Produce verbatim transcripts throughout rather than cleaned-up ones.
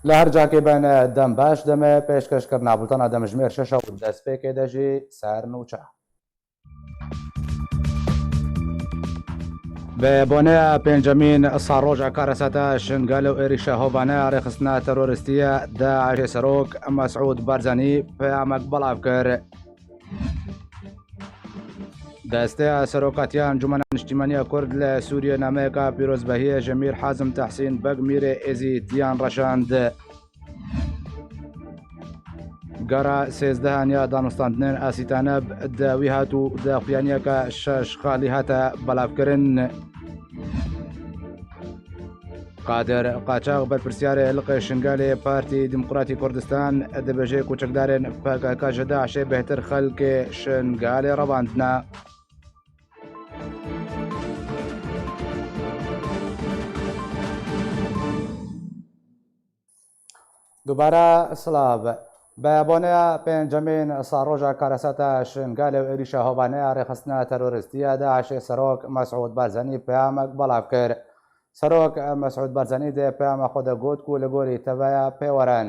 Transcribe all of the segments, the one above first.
Li her cakê bene dem baş, demê pêşkêşkirina bultena demjimêr şeş û destpêkê de jî ser nûçe. Bi boneya pêncemîn salroja karesata Şingal û êrîşa hovane ya rêxistina terorîstî ya DAIŞê serok Mesûd Barzanî peyamek belav kir. Desteya Serokatiya Encûmena Niştîmaniya Kurd li Sûriyê nameyeka pîrozbahiyê ji Mîr Hazim Tehsîn Beg Mîrê Êzîdiyan reşand. Gara sêzdehan ya danûstandinên Asîtaneb di wî hat û daxuyaniyeke şeş xalî hate belavkirin. Qadir Qaçax, berpirsiyarê Liqê Şingalê Partî Demokratî Kurdistan, dibêje ku çekdarên P K K ji DAIŞê bêhtir xelkê Şingalê revandine. Dubare silav. Bi boneya pêncemîn salroja karesata Şingalê û êrîşa hovane ya rêxistina terorîstî ya DAIŞê serok Mesûd Barzanî peyamek belav kir. Serok Mesûd Barzanî di peyama xwe de got ku li gorî teveya pêweran,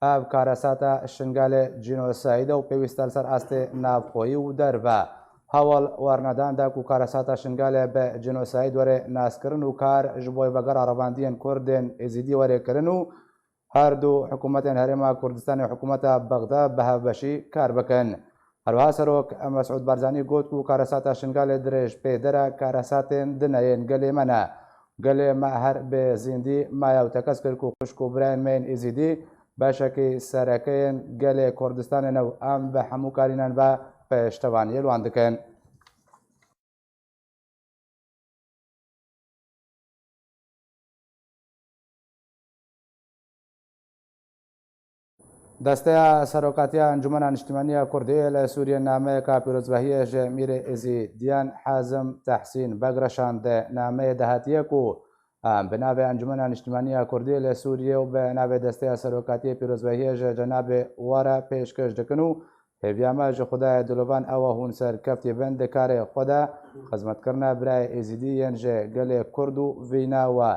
ev karesata Şingalê cînosayîd e û pêwîst e li ser astê navxweyî û derve hewl wernedan da ku karesata Şingalê bi cînosayîd were naskirin û kar ji bo vegera revandiyên Kurdên Êzîdî were kirin û her du hikûmetên Herêma Kurdistanê û hikûmeta Bexda bi hevbeşî kar bikin. Herwiha Serok Mesûd Barzanî got ku karesata Şingalê dirêj pêdere karesatên din e yên gelê me ne. Gelê me her bi zîndî maye û tekez kir ku xwişk û birayên me yên Êzîdî beşekî sereke yên gelê Kurdistanê ne û em bi hemû karînan ve piştevaniyê li wan dikin. Desteya Serokatiya Encûmena Niştîmaniya Kurdî li Sûriyê nameyeka pîrozbahiyê ji Mîrê Êzîdiyan Hazim Tehsîn Beg reşand. Di nameyê de hatiye ku em bi navê Encûmena Niştîmaniya Kurdî li Sûriyê û bi navê Desteya Serokatiyê pîrozbahiyê ji cenabê we re pêşkêş dikin û hêviya me ji Xwedayê dilovan ew e hûn serkeftî bin di karê xwe de xizmetkirina birayê Êzîdî yên ji gelê Kurd û vîna we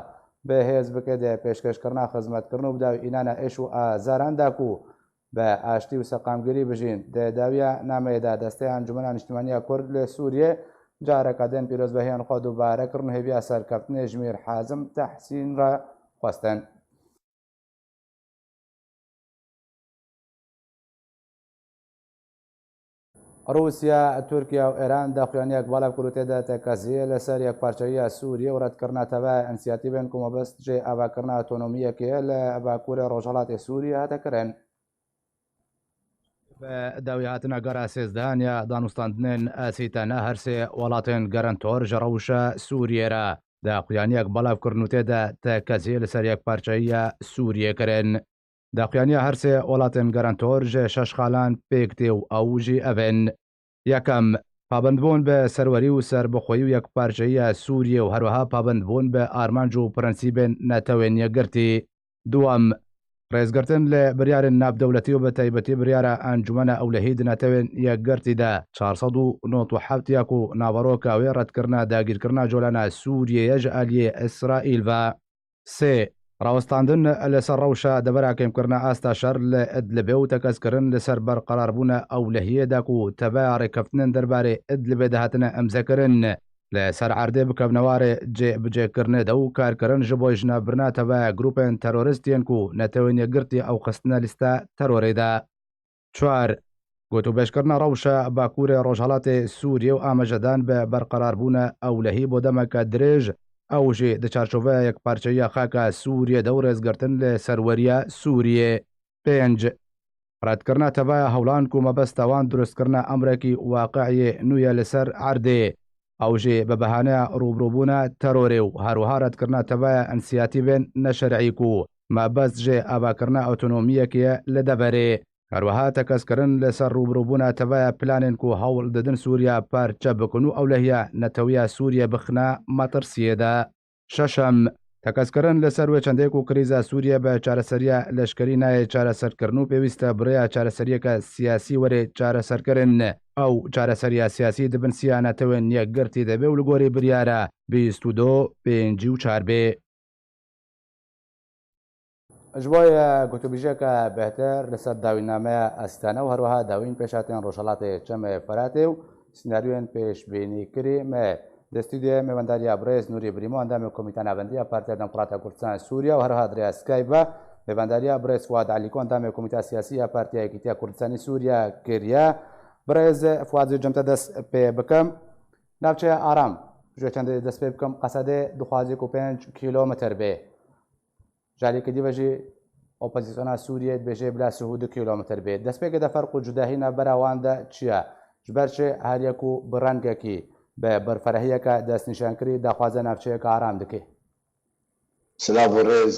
bi hêz bike di pêşkêşkirina xizmetkirin û bi dawî înana êş û azaran da ku bi aştî û seqamgirî bijîn. Di dawiya nameyê de Desteya Encûmena Niştîmaniya Kurd li Sûriyê careke din pîrozbahiyên xwe dubare kirin û hêviya serkeftinê ji Mîr Hazim Tehsîn re xwestin. Rûsya, Tirkiye û Îran daxuyaniyek belav kir û tê de tekezî li ser yekparçeyiya Sûriyê û redkirina tevaya însiyatîvên ku mebest ji avakirina otonomiyekê ye li Bakurê Rojhilatê Sûriyê hate kirin. Bi dawî hatina gara sêzdehan ya danûstandinên Asîtana her sê welatên garantor ji rewşa Sûriyê re daxuyaniyek belav kirin û tê de tekezî li ser yekparçeyiya Sûriyê kirin. Daxuyaniya her sê welatên garantor ji şeş xalan pêk tê û ew jî ev in. Yekem, pabendbûn bi serwerî û serbixweyî û yekparçeyiya Sûriyê û herwiha pabendbûn bi armanc û prensîbên Netewên Yekgirtî. Duwem, rêzgirtin li biryarên navdewletî û bi taybetî biryara Encûmena Ewlehî di Netewên Yekgirtî de çar sed û nod û heft ya ku naveroka wê redkirina dagîrkirina colana Sûriyê ye ji aliyê Îsraîl ve. Sê, rawestandin li ser rewşa devera kêmkirina asta şer li Idlibê û tekezkirin li ser berqerarbûna ewlehiyê de ku teveya rêkeftinên derbarê Idlibê de hatine îmzekirin li ser erdê bikevne warê cêbicêkirinê de û karkirin ji bo jinavbirina teveya grûpên terorîst yên ku Netewên Yekgirtî ew xistine lîsta terorê de. Çar, gotûbêjkirina rewşa Bakurê Rojhelatê Sûriyê û amajedan bi berqerarbûna ewlehî bo demeke dirêj, ew jî di çarçoveya yekparçeyiya xaka Sûriyê de û rêzgirtin li serweriya Sûriyê. Pênc, redkirina tevaya hewlan ku mebesta wan durustkirina emrekî waqi'iyê nû ye li ser erdê. Ew jî bi behaneya rûbirûbûna terorê û herwiha redkirina tevaya însiyatîvên neşer'î ku mebest ji avakirina otonomiyekê ye li deverê. Herwiha tekezkirin li ser rûbirûbûna tevaya planên ku hewl didin Sûriya parçe bikin û ewlehiya netewiya Sûriyê bixine metirsiyê de. Şeşem, tekezkirin li ser wê çendê ku krîza Sûriyê bi çareseriya leşkerî nayê çareserkirin û pêwîst e bi rêya çareseriyeke siyasî were çareserkirin. Ew çareseriya siyasî di bin siya Netewên Yekgirtî de bê û li gorî biryara bîst û du, pêncî û çar bê. Ji bo ye gotûbêjiyeke bêhtir li ser dawînameya Astana û herwiha dawîn pêşhatên Rojhelatê Çemê Feratê û sînaryoyên pêşbînîkirî me di stûdyoyê mêvendariya birêz Nûrî Brîmo, endamê Komîta Navendî ya Partiya Demokrata Kurdistan Sûriye û herwiha di rêya Skype ve mêvendariya birêz Fuad Elîko, endamê Komîta Siyasî ya Partiya Yekîtiya Kurdistani Sûriye kiriye. Birêz Fuad, ez cem te dest pê bikim. Navçeya Aram, ji wê çendê dest pê bikim, Qesedê dixwaze ku pênc kîlometr bê. Ji alîkî dî ve jî opozîsyona Sûriyê dibêje bila sih û du kîlometr bê. Destpêkê de ferq û cudahî navbera wan de çi ye? Ji ber çi her yek û bi rengekî, bi berferehiyeke destnîşankirî daxwaze navçeyeke aram dike? Silav û rêz,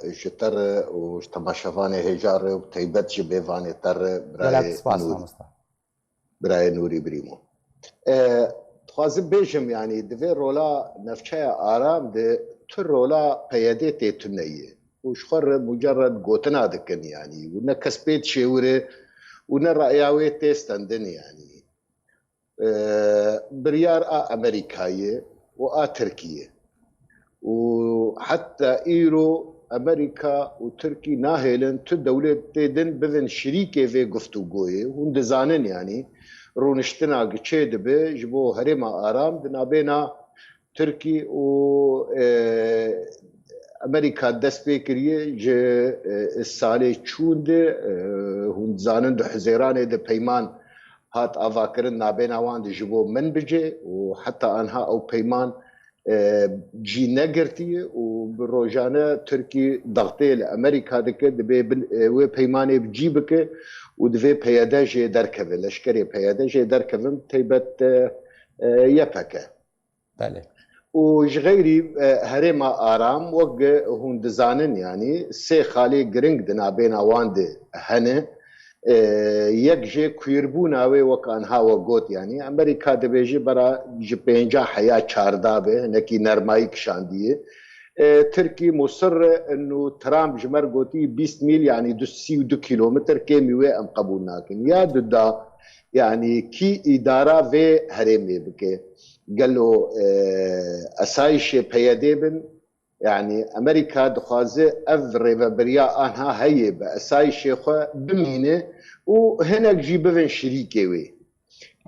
e, ji te re û ji temaşevanê hêja re û bi taybet ji mêvanê te re, Gelek birayê spas, Nûrî. Mamosta. Birayê Nûrî Brîmo. E, dixwazim bêjim, yanî, divê rola navçeya Aram de tu rola P Y D tê tune ye. Û ji xwe re mucerred gotina dikin, yanî. Û ne kes pê dişêwire û ne raya wê tê stendin, yanî. E, biryar a Amerîkayê û a Tirkiyê. Û heta îro Amerîka û Tirkî nahêlin tu dewletê din bibin şirîkê vê guftûgoyê. Hûn dizanin, yanî rûniştina gi çê dibe ji bo herêma Aram di nabêna Tirkî û, e, Amerîka dest pê kiriye ji, e, salê çûn de, e, hûn dizanin di Huzêranê de peyman hat avakirin nabêna wan de ji bo min bicê û heta anha ew peyman e, cî negirtiye û bi rojane Tirkî daxtê li Amerîka dike, dibê bin, e, wê peymanê bi cî bike û divê P Y D jê derkeve, leşkerê P Y D jê derkevin, taybet, e, e, Y P G. Belê. Û ji xeyrî, e, herêma Aram, wek hûn dizanin, yanî sê xalê giring di nabêna wan de hene. E, yek jê kuirbûna wê wek anha we got, yanî Amerîka dibêje bera ji pênca heya çarda be, hinekî nermayî kişandiye. E, Tirkî musir e, û Trump ji me re gotî bîst mîl, yanî du sî û du kîlometr, kêmî wê em qebûl nakin. Ya duda, yanî kî îdara vê herêmê bike? Gelo, e, esayîşê P Y D bin? Yanî Amerîka dixwaze ev rêvebiriya anha heye bi esayîşê xwe bimîne û hinek jî bibin şirîkê wê.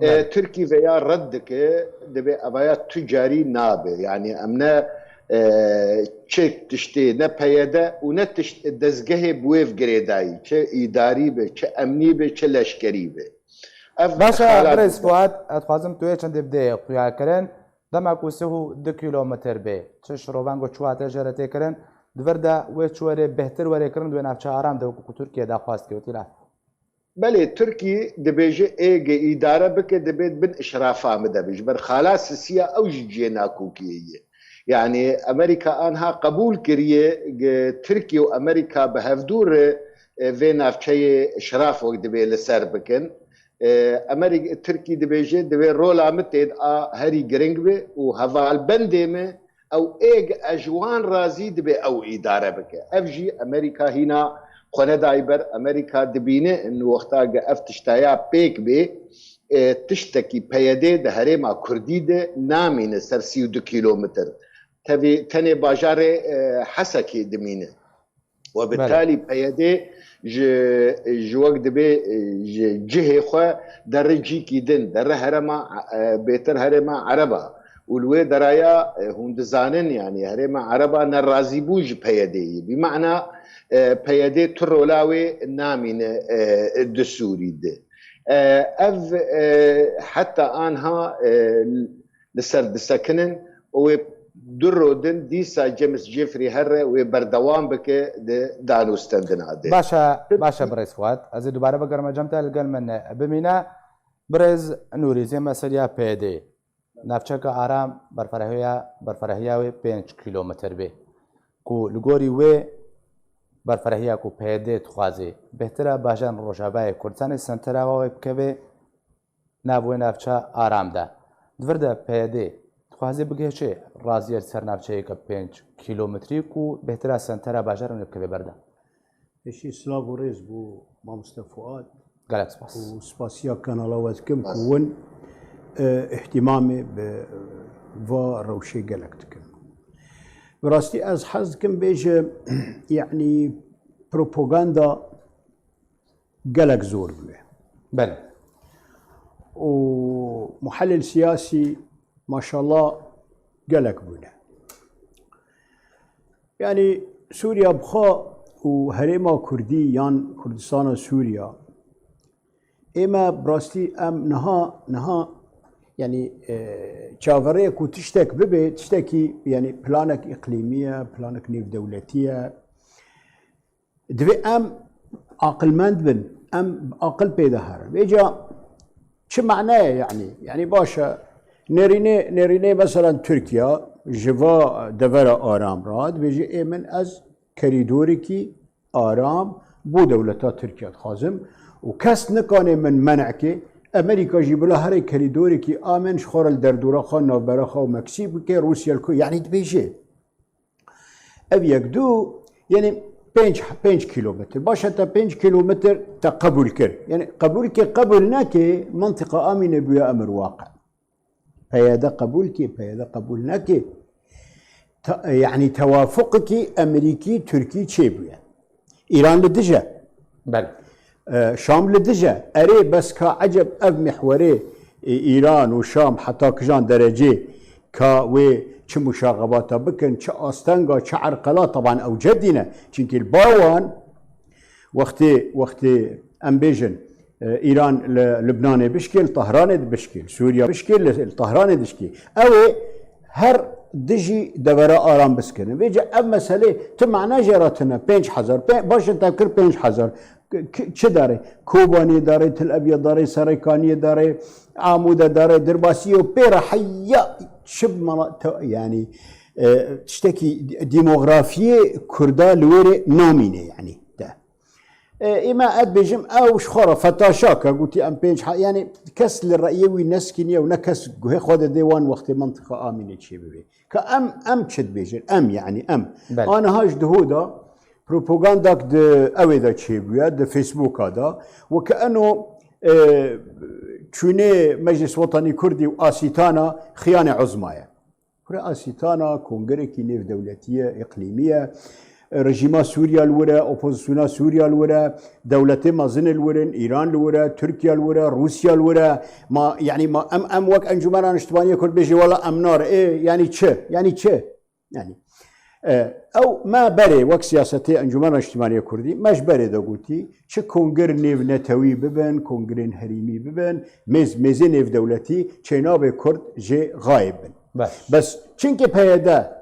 E, Belê. Tirkî veya red dike, dibê evaya tu carî nabe. Yanî em ne, e, çi tiştê, ne P Y D û ne tişt dezgehê bi wê girêdayî, çi îdarî be, çi emnî be, çi leşkerî be. Ev Baş e, xala birêz dide. Fuat, ez dixwazim tu yê çendê bidê xuyakirin. Dema ku sih û du kîlometr bê, çi şirovang û çi wate jê re tê kirin, di vir de wê çi were bêhtir were kirin di wê navçe aram de, wekî ku Tirkiye daxwaz dike, wekî laf. Belê, Tirkî dibêje ê ge îdare bike, dibê bin işrafa min de be. Ji ber xala sisiya ew jî cihê nakokiyê ye. Yanî Amerîka anha qebûl kiriye ge Tirkiye û Amerîka bi hevdû re, e, vê navçeyê işraf wek dibê li ser bikin. E, Amerîk-, Tirkî dibêje, divê rola min tê de a herî giring be û hevalbendê min ew ê ge ez ji wan razî dibe ew îdare bike. Ev jî Amerîka hîna xwe nedayî ber. Amerîka dibîne in wexta ge ev tiştaya pêk bê, e, tiştekî P Y D di herêma Kurdî de namîne ser sî û du kîlometr. Tevî tenê bajarê, e, Hesekê dimîne. We bi Belê. talî P Y D ji, ji wek dibê, e, ji cihê xwe derê cîkî din, derê herêma, e, bêtir herêma Ereba. Û li wê deraya, e, hûn dizanin, yanî herêma Ereba ne razîbûn ji P Y D'yê. Bi mana, e, P Y D tu rola wê namîne, e, di Sûrî de. E, ev, e, heta anha, e, li ser disekinin û wê du rodin dîsa James Jeffrey here wê berdewam bike di danûstendina de. Baş e, baş e birêz Fuat. Ez ê dubare bigerime cem te, li gel min bimîne. Birêz Nûrî, zê meseleya P Y D. Navçeka Aram berferehiya, berferehiya wê pênc kîlometr bê. Ku li gorî wê berferehiya ku P Y D dixwazê, bêhtir e bajarên Rojavayê Kurdistanê sentera wê bikeve nav wê navça Aram de. Di vir de P Y D dixwaze bigihêje raziyê li ser navçeyeke pênc kîlometrî ku bêhtir e sentera bajarê wê bikeve ber de. Pêşî silav û rêz bo mamoste Fuat. Gelek spas. Û spasiya kanala we dikim ku Spas. win, e, îhtîmamê bi va rewşê gelek dikin. Bi rastî ez hez dikim bêjim, yanî propaganda gelek zor bûye. Belê. Û muhellil siyasî maşallah gelek bûne. Yanî Sûriya bi xwe û herêma Kurdî yan Kurdistana Sûriya, ê me bi rastî em niha, niha, yanî, e, çaverê ku tiştek bibe, tiştekî, yanî planek îqlîmî ye, planek nêvdewletî ye. Divê em aqilmend bin, em bi aqil pê de herin. Vêca çi mane ye yanî? Yanî baş e, nêrînê, nêrînê mesela Tirkiye ji va devera aram re dibêje, ê min ez kerîdorikî aram bo dewleta Tirkiye dixwazim û kes nikane min men'ke. Amerîka jî bila herê kerîdorikî a min ji xwe re li derdora xwe, navbera xwe û Meksîk bike, Rûsya li ku, yanî dibêje. Ev yek, du, yanî pênc, pênc kilometr. Baş e, te pênc kilometr te qebûl kir. Yanî qebûl ke, qebûl neke, mentiqa Amînê bûye emir waqe. P Y D qebûl ke, P Y D qebûl neke. Ta-, yanî tewafuqekî Emerîkî, Tirkî çêbûye. Îran li dij e. Belê. E, Şam li dij e. Erê, bes ka eceb ev mihwerê, e, Îran û Şam heta kijan derecê ka wê çi muşaxebata bikin, çi astenga, çi erqela, teban ew cedî ne. Çimkî li ba wan wextê, wextê em bêjin, e, Îran li Lubnanê bişkê, li Tehranê dibişkê, li Sûriya bişkê, li, li Tehranê dişkê. Ew ê her dijî devera aram biskinin. Vêca ev meselê tu mane jê re tune, pênc hezar, pê-, baş e te kir pênc hezar. K-, k-, çi darê? Kobaniyê darê, Til Abyad darê, Serêkaniyê darê, Amûde darê, Dirbasiyê û pê re heya çi mala-, te-, yanî, e, tiştekî demografiyê Kurda li wê rê namîne yanî te. E, ê me ez dibêjim, ew ji xwe re fetaşak e, gotî em pênc ha-, yanî kes li reyê wî neskiniye û ne kes guhê xwe dide wan wextê mentiqa Amînê çêbibe. Ka em, em çi dibêjin? Em, yanî em. Belê. Aniha ji duhû de propagandak di ewê de çêbûye, di Facebooka de. Weke eno, e, çûnê Meclis Wetanî Kurdî û Asîtana xiyanê uzma ye. Kure Asîtana kongerekî nêvdewletî ye, îqlîmî ye. Rejîma Sûriya li wir e, opozisyona Sûriya li wir e, dewletê mezin li wir in, Îran li wir e, Tirkiye li wir e, Rûsya li wir e. Ma, yanî ma em, em wek Encûmena Niştimanî ya Kurd bêjî, wela em nar, ê, yanî çi? Yanî çi? Yanî, e, ew me berê wek siyasetê Encûmena Niştimanî ya Kurdî, me ji berê de gotî, çi kongir nêvnetewî bibin, kongirên herêmî bibin, mêz, mêzê nêvdewletî çênabe Kurd jê xayib bin. Baş. Bes çimkî P Y D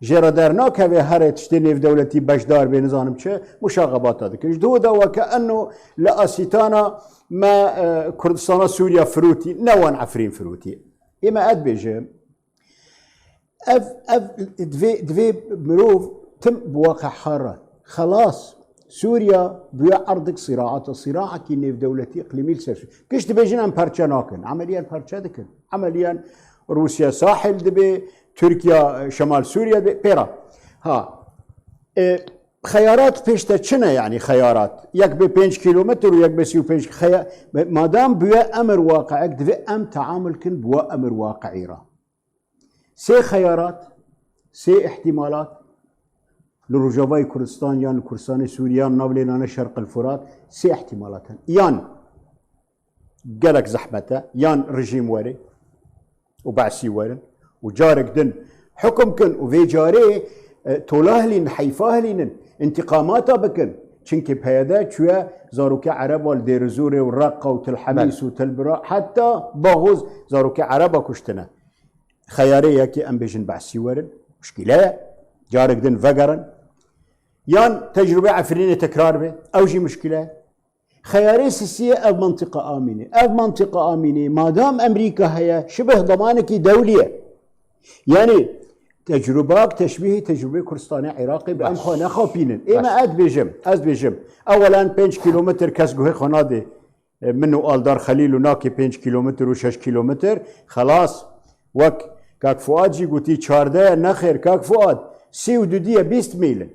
jê re dernakeve herê tiştê nêvdewletî beşdar bê, nizanim çi, muşaxebata dikin. Ji dû de weke eno li Asîtana me, e, Kurdistana Sûriya firûtî, ne wan Efrîn firûtî. Ê me ez dibêjim, ev, ev divê, divê mirov tim bi weqeha re. Xelas, Sûriya bûye erdik sîraata, sîraekî nêvdewletî, îqlîmî li ser Sû-, giş dibêjin em perçe nakin. Emeliyen perçe dikin. Emeliyen Rûsya sahil dibe, Tirkiye, e, Şemal Sûriye dibe, pêra. Ha, e, xeyarat pêş te çi ne, yanî xeyarat? Yek bê pênc kîlometr û yek bê sî û pênc xeya-, madam bûye emir waqiek, divê em teamul kin bi wa emir waqiî re. Sê xeyarat, sê îhtîmalat li Rojavayê Kurdistan yan li Kurdistanê Sûrî yan nav lênane Şerqil Furat, sê îhtîmalat hene. Yan gelek zehmet e, yan rejîm were û Be'sî werin û carek din hukm kin û vê carê, e, tola hilînin, heyfa hilînin, întîqamata bikin. Çimkî P Y D çûye zarokê Ereba li Dêrizorê û Reqa û Til Hemîs Belê. û Til Bira, heta Baxûz zarokê Ereba kuştine. Xeyarê yekê em bêjin Be'sî werin, muşkîle ye. Carek din vegerin. Yan tecrûbê Efrînê tekrar be, ew jî muşkîle ye. Xeyarê sisiyê ev mentiqa Amînê. Ev mentiqa Amînê, madam Emerîka heye, şibih damanekî dewlî ye. Yanî tecrûbak teşbîhî tecrûbê Kurdistanê Iraqê be, em Baş. xwe nexapînin. Ê me Baş. ez dibêjim, ez dibêjim. Ewelan pênc kîlometr kes guhê xwe nadê. E, min û Aldar Xelîl û nakê pênc kîlometr û şeş kîlometr, xelas, wek Kak Fuad jî gotî, çardeh ye, nexêr, Kak Fuad, sî û du diye, bîst mîl in.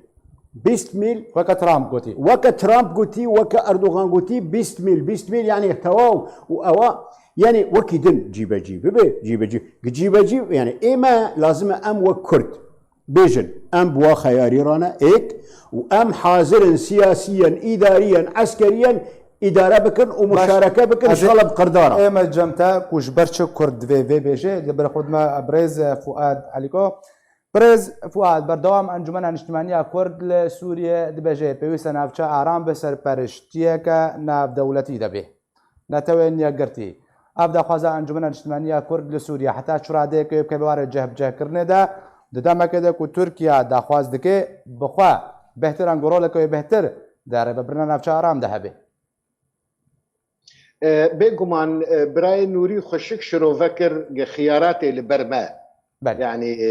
Bîst mîl. Weke Trump gotî. Weke Trump gotî, weke Erdogan gotî, bîst mîl, bîst mîl, yanî tewaw. Û ewa, yanî wekî din cîbecî bibe, cîbecî, cîbecî, yanî ê me lazim e em wek Kurd Bêjin, em bi wa xeyarî re ne êk û em hazir in siyasiyen, îdariyen, eskeriyen îdare bikin û Baş, muşareke bikin, ez ê-, înşallah bi qirdara. Ê me cem te ku ji ber çi Kurd divê vê bêje, li ber xwe dime birêz Fuad Elîko. Birêz Fuad, berdewam Encûmena Niştimanî ya Kurd li Sûriyê dibêje, pêwîst e navçe aram be, serperiştiyeke navdewletî de bê. Netewên Yekgirtî. Ev daxwaza Encûmena Niştimanî ya Kurd li Sûriyê heta çi radeyeke wê bike bi warê cihbicihkirinê de, di demekê de ku Tirkiye daxwaz dike, bi xwe bêhtir an ku roleke wê bêhtir di rêvebirina navçe aram de hebe. E, bêguman, e, birayê Nûrî xweşik şirove kir, ge xiyaratê li ber me. Belê. Yani, e,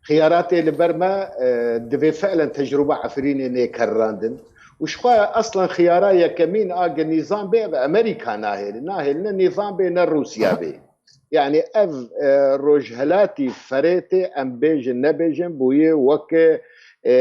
xiyaratê li ber me, e, divê fiilen tecrûba Efrînê nêkerrandin. Û ji xwe eslen xiyara yekemîn a ge nîzam bê, ev Amerîka nahêlin. Nahêlin ne nîzam bê, ne Rûsya bê. Yani ev, e, rojhelatî ferê tê, em bêjin nebêjin, bûye weke, e,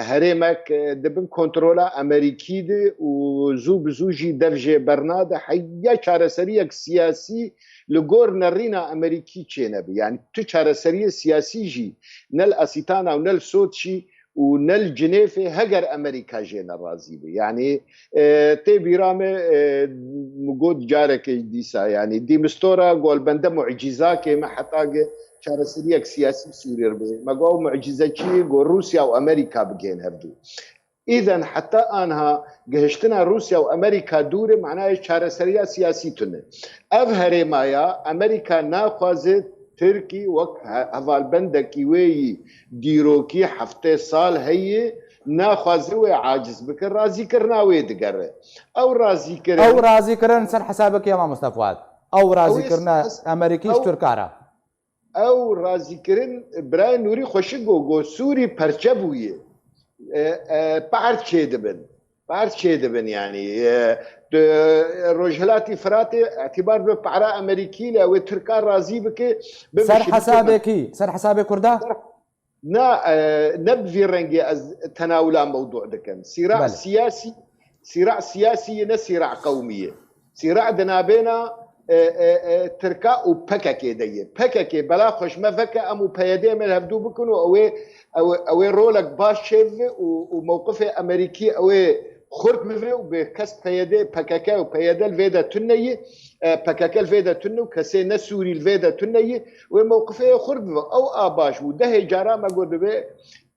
herêmek, e, di bin kontrola Amerîkî de û zû bi zû jî dev jê bernade. Heya çareseriyek siyasî li gor nerîna Amerîkî çênebe. Yani tu çareseriyê siyasî jî ne li Asîtana û ne li Soçî û ne li Cinêfê heger Amerîka jê nerazî be. Yani, e, tê bîra me, e, min got carekê dîsa, yani dî mistora golbende mucîzakê me heta ge çareseriyek siyasî Sûrî re bê. Me got ew mucîze çi ye? Got Rûsya û Amerîka bigihên hevdû. Îden heta anha gihiştina Rûsya û Amerîka dûr e, manayê çareseriya siyasî tune. Ev herêma ya Amerîka naxwaze Tirkî wek he-, hevalbendekî wê yî dîrokî heftê sal heye, naxwaze wê aciz bike, razîkirina wê digere. Ew razîkirin Ew razîkirin ser hesabê kê, mamoste Fuad? Ew Ew razîkirina hes-, Amerîkî ji ew Tirka re. Ew razîkirin, birayê Nûrî xweşik got, got Sûrî perçe bûye. E, e, perd çêdibin. Perd çêdibin yani. E, tu, e, Rojhilatî Firatê îtibar bi para Amerîkî le wê Tirka razî bike, bibe Ser şirîkê me. hesabê kî? Ser hesabê Kurda? Ser Na, e, ne bi vî rengê ez tenawula mewdû dikim. Sîra Belê. siyasî, sîra siyasî ye, ne sîra qewmî ye. Sîra di nabêna, e, e, e, Tirka û P K K de ye. P K K bela xwe ji me veke, em û P Y D me li hevdû bikin û ew ê, ew ê, ew ê rolek baş çêbibe û, û mewqifê Amerîkî ew ê xurt bibe û bê kes P Y D, P K K û P Y D li vê de tune ye. E, P K K li vê de tune û kesê ne Sûrî li vê de tune ye. Wê mewqifê xurt bibe. Ew a baş bû. Dehê cara me got dibe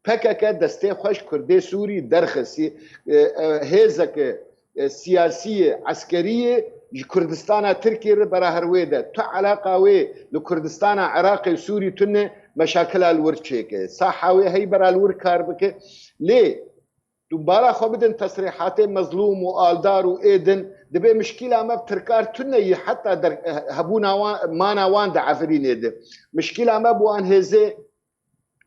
P K K destê xwe ji Kurdê Sûrî derxistî. E, e, hêzeke, e, siyasî ye, eskerî ye, ji Kurdistana Tirkiyê re bera her wê de. Tu eleqa wê li Kurdistana Iraqê û Sûrî tune, meşakila li wir çêke. Saha wê hey bera li wir kar bike. Lê Tu bala xwe bidin tesrîhatê Mezlûm û Aldar û ê din, dibê mişkîla me bi Tirkar tune yî, heta der-, hebûna wan, mana wan di Efrînê de. Mişkîla me bi wan hêzê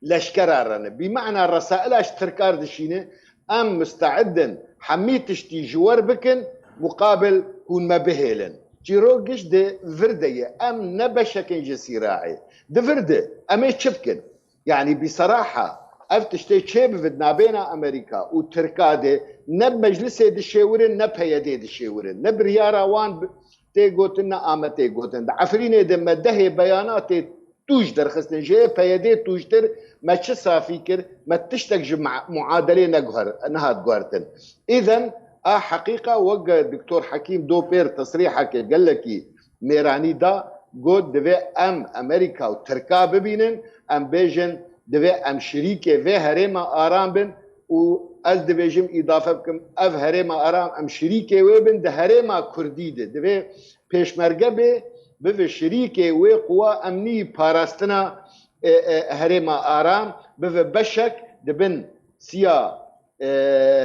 leşkera re ne. Bîmana resaila ji Tirkar dişîne, em musteid in hemî tiştî ji we re bikin, muqabil hûn me bihêlin. Çîrok giş di vir de ye. Em ne beşek in ji sîraê. Di vir de em ê çi bikin? Yanî, bi seraha, ev tiştê çêbibe di nabêna Amerîka û Tirka de, ne bi meclisê dişêwirin, ne P Y D dişêwirin, ne biryara wan bi-, tê gotin, ne ame tê gotin. Di Efrînê de me dehê beyanatê tûj derxistin. Ji P Y D tûjtir me çi safî kir? Me tiştek ji ma-, muadelê neguher-, nehat guhertin. Îden a heqîqa wek Doktor Hekîm Dopêr tesrîheke gelekî mêranî da, got, divê em Amerîka û Tirka bibînin, em bêjin, divê em şirîkê vê herêma aram bin û ez dibêjim, îdafe bikim, ev herêma aram em şirîkê wê bin, di herêma Kurdî de divê pêşmerge bê, bibe şirîkê wê quwa emnî parastina, e, e, herêma aram, bibe beşek di bin siya e,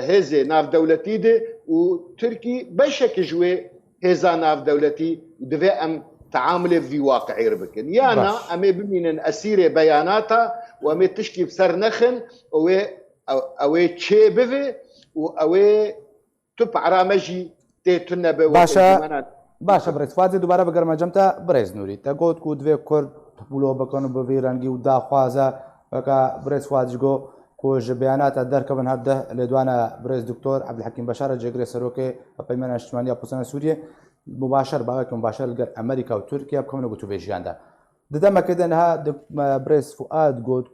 hêzê navdewletî de û Tirkî beşek ji wê hêza navdewletî û divê em teamulê vî waqi'ê re bikin. Ya na, Baş. em ê bimînin esîrê beyanata û em ê tişkî bi ser nexin, ew ê, ew, ew ê çê bive û ew ê tu para me jî tê tune be wek Baş e. encûmena. Baş e, birêz Fuad, ez dubare bigerime cem te, birêz Nûrî. Te got ku divê Kurd wilo bikin û bi vî rengî û daxwaza, weke birêz Fuad jî got ku ji beyanata derkevin her deh lêdwana birêz Doktor Ebdulhekîm Beşar, cêgirê serokê Hevpeymana Niştimanî ya Opozîsyona Sûriyê, mubaşer, baweke mubaşer li gel Amerîka û Tirkiye bi kevin û gotûbêjiyan de. Di demekê de niha di, birêz Fuad got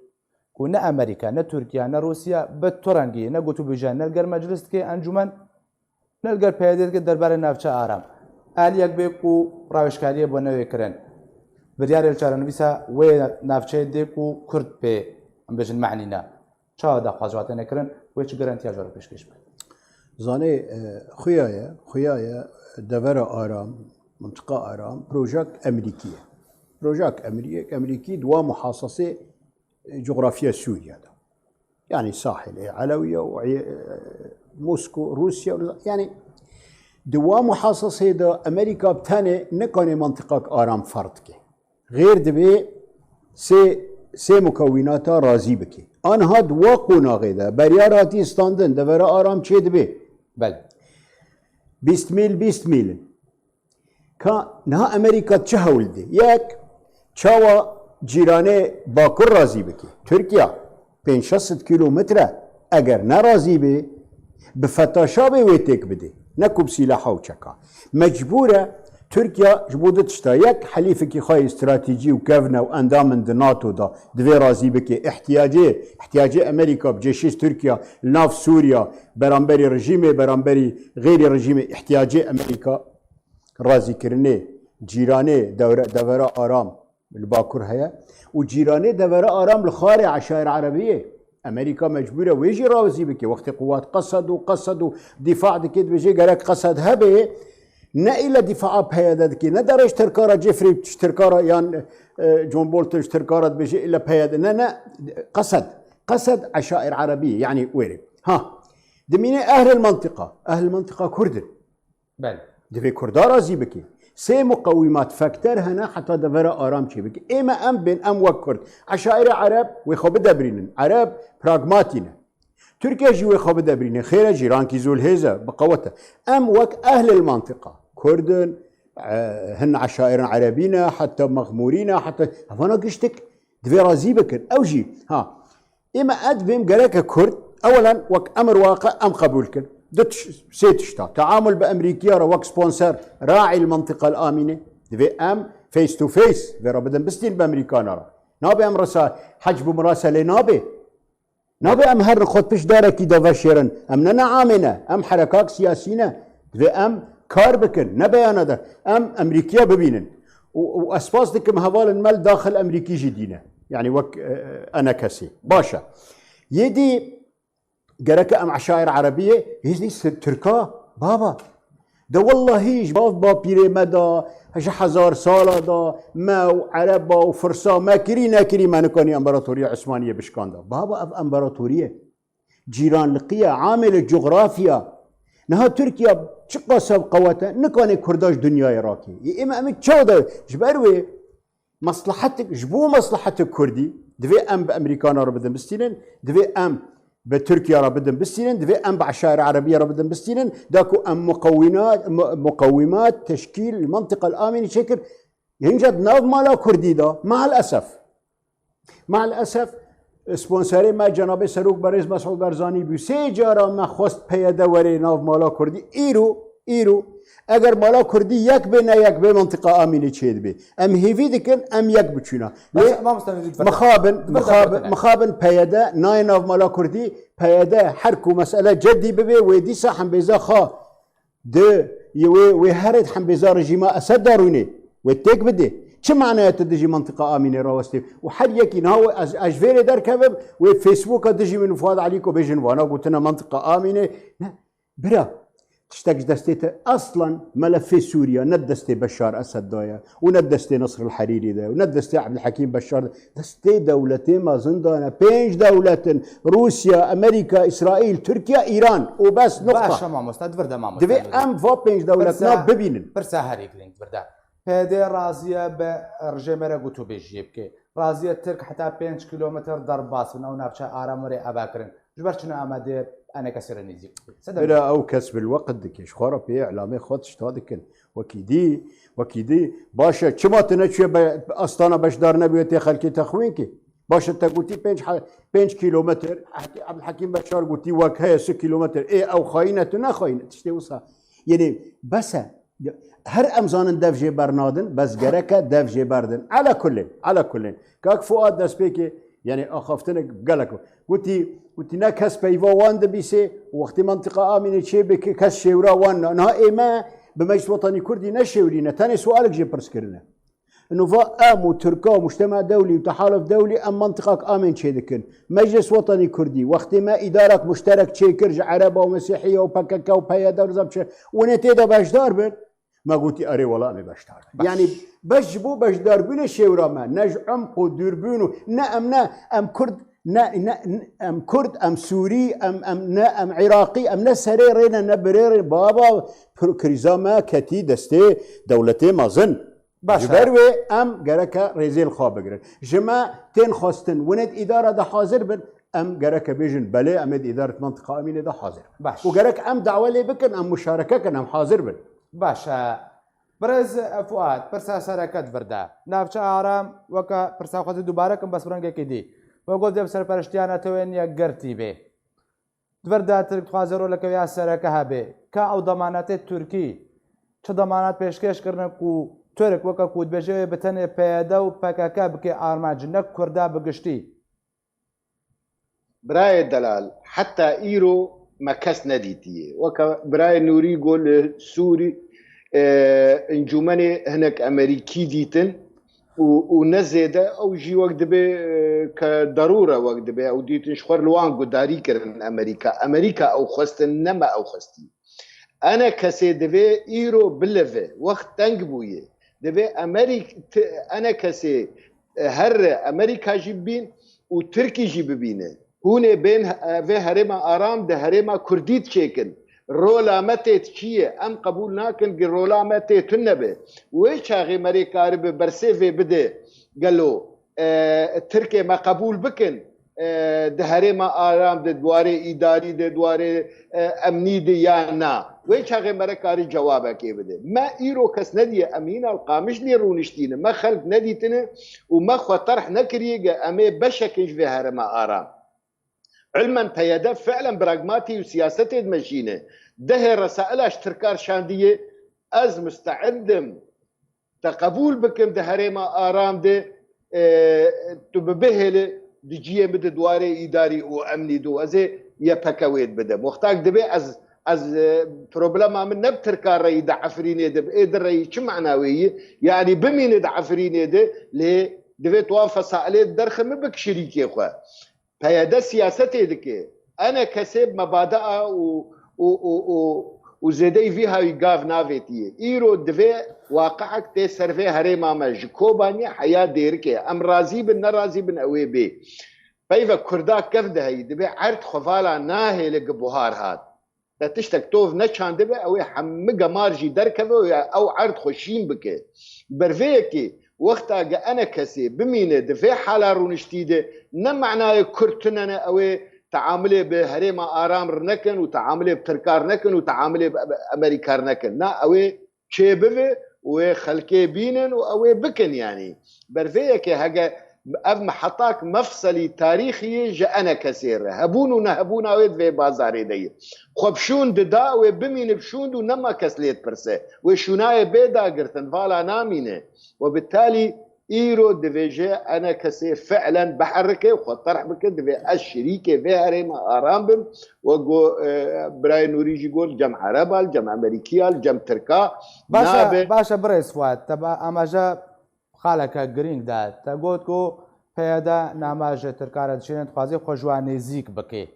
û ne Amerîka, ne Tirkiye, ne Rûsya bi tu rengî, ne gotûbêje, ne li gel meclis dike encûmen, ne li gel P Y D dike derbarê navçe aram. Aliyek bê ku rawêjkariyê bo newê kirin. Biryarê li çarenivîsa wê navçeyê dê ku Kurd pê, em bêjin, mehnî ne. Çawa daxwaza têne kirin, wê çi garantiya ji we re pêşkêş bike? Zanê, e, xuya ye, xuya ye, devera aram, mintiqa aram, projek Emerîkî ye. Projek Emerî-, Emerîkî di wa muhasasê, e, coğrafya Sûriye de. Yani sahilê Elewiye û, e, Mosko, Rûsya, yani di wa muhasasê de Emerîka bi tenê nikanê mintiqak aram ferq dike. Xêr divê sê, sê mukewînata razî bike. Anha di wa qonaxê de beryar hatî standin, devera aram çê dibe. Bel. Bîst mîl, bîst mîl in. Ka niha Amerîka çi hewl dide? Yek, çawa cîranê Bakur razî bike? Tirkiye pênc şeş sed kîlometre eger ne razî be, bi fetaşa bê wê têk bide. Ne ku bi sîlaha û çeka. Mecbûr e Tirkiye ji bo du tişta. Yek, helîfekî xwe yê stratejî û kevn e û endam in di NATO de, divê razî bike. Îhtiyacê, îhtiyacê Amerîka bi cêşî Tirkiye li nav Sûriye, beramberî rejîmê, beramberî xêrî rejîmê, îhtiyacê Amerîka razîkirinê cîranê dewre-, devera aram li Bakur heye û cîranê devera aram li Xarê Eşair Erebiyê. Amerîka mecbûr e wê jî razî bike. Wextê quwat Qesed û Qesed û dîfa dike, dibêje gerek Qesed hebe, ne île dîfaa P Y D dike, ne derê ji Tirka re Jeffrey ji Tirka re yan, e, John Bolton ji Tirka re dibêje île P Y D. Ne, ne, Qesed. Qesed Eşair Erebiyê, yani wêrê. Ha, dimîne ehlil mantiqa. Ehlil mantiqa Kurd in. Belê. Divê Kurda razî bike. Sê muqewîmat, faktor hene heta devera aram çêbike. Ê me em bên, em wek Kurd. Eşaire Ereb wê xwe bidebrînin. Ereb pragmatî ne. Tirkiye jî wê xwe bidebrîne. Xêr e, cîrankî zû lihêz e, bi qewet e. Em wek ehlil mantiqa, Kurd in, e, hin eşairin Erebî ne, heta Mexmûrî ne, heta hevana giştik divê razî bikin. Ew jî, ha, Ê me, ez dibêm gereke Kurd, ewelen wek emir waqe em qebûl kin. Du tiş-, sê tişta. Teamul bi Emerîkiya re wek sponsor, raî li mintiqa li amîne. Divê em face to face vê re bidin bistîn bi Emerîkana re. Nabe em resa hec bi miraselê nabe. Nabe em herin xwe pişt darekî de veşêrin. Em ne neamê ne. Em herekak siyasî ne. Divê em kar bikin. Ne beyana de. Em Emerîkiya bibînin. Û, û ez spas dikim hevalên me li daxil Emerîkî jî dîne. Yani wek, e, enekesî. Baş e. Yê dî gereke em eşair Erebiyê, yê dî si-, Tirka, baba. De wellahî ji bav bapîrê me de, ji hezar sala de, me û Ereba û Firsa me kirî nekirî, me nikanî Împaratoriya Osmaniyê bişkanda. Baba ev împaratoriye. Cîranliqiye, amêle cografya. Niha Tirkiye çiqas ev qewet e, nikanê Kurda ji dinyayê rakê. Yê ême em ê çawa de ji ber wê Meslehetik, ji bo meslehetik Kurdî divê em bi Emerîkana re bidin bistînin, divê em bi Tirkiye re bidin bistînin, divê em bi Eşaire Erebiye re bidin bistînin, da ku em muqewîna-, mu-, muqewîmat, teşkîl, li mintiqa li Amînî çêkir, hinca di nav mala Kurdî de, maalesef. Maalesef, sponserê me cenabê Serok Berêz Mesûd Barzanî bû. Sê cara me xwest P Y D were nav mala Kurdî. Îro, îro, eger mala Kurdî yek bê, ne yek bê, mintiqa Amînê çêdibê. Em hêvî dikin, em yek biçûna. Lê Baş, mamoste, lütfen. Mixabin, Lütfen, mixabin, lütfen. Mixabin P Y D nayê nav mala Kurdî, P Y D her ku mesele cedî bibe, wê dîsa hembêza xwe di, yê wê, wê herê di hembêza rejîma Esed de rûnê, wê têk bidê. Çi manaya tu dijî mintiqa Amînê rawestê? Û her yekî niha wê ez, ez ji vê rê derkevim, wê Facebooka dijî min Fuad Elîko bêjin vana gotine mintiqa Amînê. Ne, bira, tiştek ji destê te, aslan melefê Sûriye ne di destê Beşar Esed de ye û ne di destê Nasr el Herîrî de û ne di destê Ebdulhekîm Beşar de. Destê dewletê mezin de ne. Pênc dewlet in. Rûsya, Amerîka, Îsraîl, Tirkiye, Îran. Û bes, nuqta. Baş e mamoste, di vir de mamoste. Divê em va pênc dewletna bibînin. Pirsa herî girîng di vir de. P Y D razî ye bi rejêmê re gotûbêjiyê bike. Razî ye Tirk heta pênc kîlometr derbas bin, ew navçe aram were avakirin. Ji ber çi ne Amedê enekesê re nêzîk bike? Sedem. Bila ew kes bilweqt dike. Ji xwe re pê îlamê xwe tişta dikin. Wekî dî, wekî dî. Baş e, çima tu neçûye be-, Astana beşdar nebûye tê xelkê te xwîn kî? Baş e, te gotî pênc he-, pênc kîlometr, Hek-, Ebdulhekîm Beşar gotî wek heye sê kîlometr. Ê, ew xayîn e, tu ne xayîn e. Tiştê wisa. Yenê, bes e. Her em zanin dev jê bernadin, bes gereke dev jê berdin. Ala kullin, ala kullin. Kak Fuad destpêkê Yani axaftinek gelek. Gotî, gotî ne kes peyva wan dibîsê, wextê mentiqa Amînê çê bike, kes şêwra wan ne. Niha ê me bi Meclis Wetanî Kurdî ne şêwrî ne, tenê sualek jê pirs kirine. Ino va em û Tirka û Mujtema Dewlî û Tehaluf Dewlî em mentiqak Amên çê dikin. Meclis Wetanî Kurdî, wextê me îdarak muşterek çêkir ji Ereba û Mesîhiya û P K K û P Y D û nizam çi, winê tê de beşdar bin. Me gotî, erê wela em ê beşdar bin. Baş. Yani beş ji bo beşdarbûnê şêwra me, ne ji umq û dûrbûn û ne em ne, em Kurd, ne, ne, em Kurd, em Sûrî, em, em ne, em Iraqî, em ne serê rê ne, ne birê rê. Baba, pir-, krîza me ketî destê dewletê mezin. Baş Ji e. ber wê em gereke rêzê li xwe bigirin. Ji me tên xwestin winê di îdara de hazir bin, em gereke bêjin, belê, em ê di îdaret mentiqa Emînê de hazir bin. Baş. Û gerek em dawe lê bikin, em muşareke kin, em hazir bin. Baş e. Birêz Fuat, pirsa sereke di vir de. Navçe Aram weke pirsa xwe dî dubare kim, bes bi rengekî dî. We got vê bi serperiştiya netewên yekgirtî bê. Di vir de Tirk dixwaze roleke wê ya sereke hebe. Ka ew demanatê Tirkî çi demanat pêşkêş kirine ku Tirk weke ku dibêje wê bi tenê P Y D û P K K bike armanc, ne Kurda bi giştî? Birayê delal, heta îro me kes nedîtiye. Weke birayê Nûrî got li Sûrî, e, encûmenê hinek Emerîkî dîtin û, û ne zêde ew jî wek dibê, e, ke derûre wek dibê ew dîtin ji xwe li wan gudarî kirin Emerîka. Emerîka ew xwestin, ne me ew xwestî. Ene kesê divê îro bilive, wext teng bûye. Divê Emerîk-, ti-, ene kesê, e, herre Emerîka jî bibîn û Tirkî jî bibîne. Hûn ê bên, e, vê herêma aram di herêma Kurdî diçêkin. Rola me tê çi ye? Em qebûl nakin ki rola me tê tune be. Wê çaxê me rê karibe bersê vê bide gelo, e, Tirkê me qebûl bikin, e, di herêma aram de, di warê îdarî de, di warê, e, emnî de ya na? Wê çaxê me re karî cewabekê bide. Me îro kes nediye, em hîna li Qamişlî rûniştîne. Me xelk nedîtine û me xwe terh nekiriye ge em ê beşekin ji vê herêma aram. Ilmen P Y D fi'len pragmatî û siyasetê dimeşîne. Dehê resaila ji Tirkar şandiye, ez muste'id im te qebûl bikim di herêma aram de, e, tu bi bihêlî di ciyê min de di warê îdarî û emnî de û ez ê Y P G wê bidim. Wextak dibê ez, ez, e, problema min ne bi Tirka reyî di Efrînê de bi, ê di reyî çi mana wê yî? Yanî bimîne di Efrînê de, lê divê tu wan fesailê derxe min bik şirîkê xwe. P Y D siyasetê dike. Ene kesê mebadea û, û, û, û, û zêdeyî vî hawî gav navêtiye. Îro divê waqi'ek tê ser vê herêma me. Ji Kobaniyê heya Dêrikê. Em razî bin, nerazî bin, ew ê bê. Peyve Kurda kevdiheyî, divê erd xwe vala nahêle gi buhar hat. Te tiştek tov neçandibe, ew ê hemî gemar jî derkeve û ya ew erd xwe şîn bike. Ber vê yekê, wexta ge ene kesê bimîne di vê hala rûniştî de, ne manayê Kurd tune ne, ew ê teamilê bi herêma aram re nekin û teamilê bi Tirkar nekin û teamilê bi Amerîkar nekin. Na, ew ê çêbive û wê xelkê bînin û ew ê bikin, yanî. Ber vê yekê hege ev mihetak mefselî tarîxî yê ji ene kesê re. Hebûn û nehebûna wê di vê bazarê de ye. Xwe bi şûn dida, wê bimîne bi şûn de û nema kes lê dipirse. Wê şûnayê bê dagirtin, vala namîne. We bi talî îro divêje ene kesê fi'len biherike, xwe terh bike, divê ez şirîkê vê herêma aram bim. We got, e, birayê Nûrî jî got, cem Ereba, cem Emerîkiya, cem Tirka Baş e, nabe. Baş e, birêz Fuat, te ba amaje xaleke girîng de. Te got ku P Y D nama ji Tirkan re dişêne, dixwaze xwe ji wan nêzîk bike.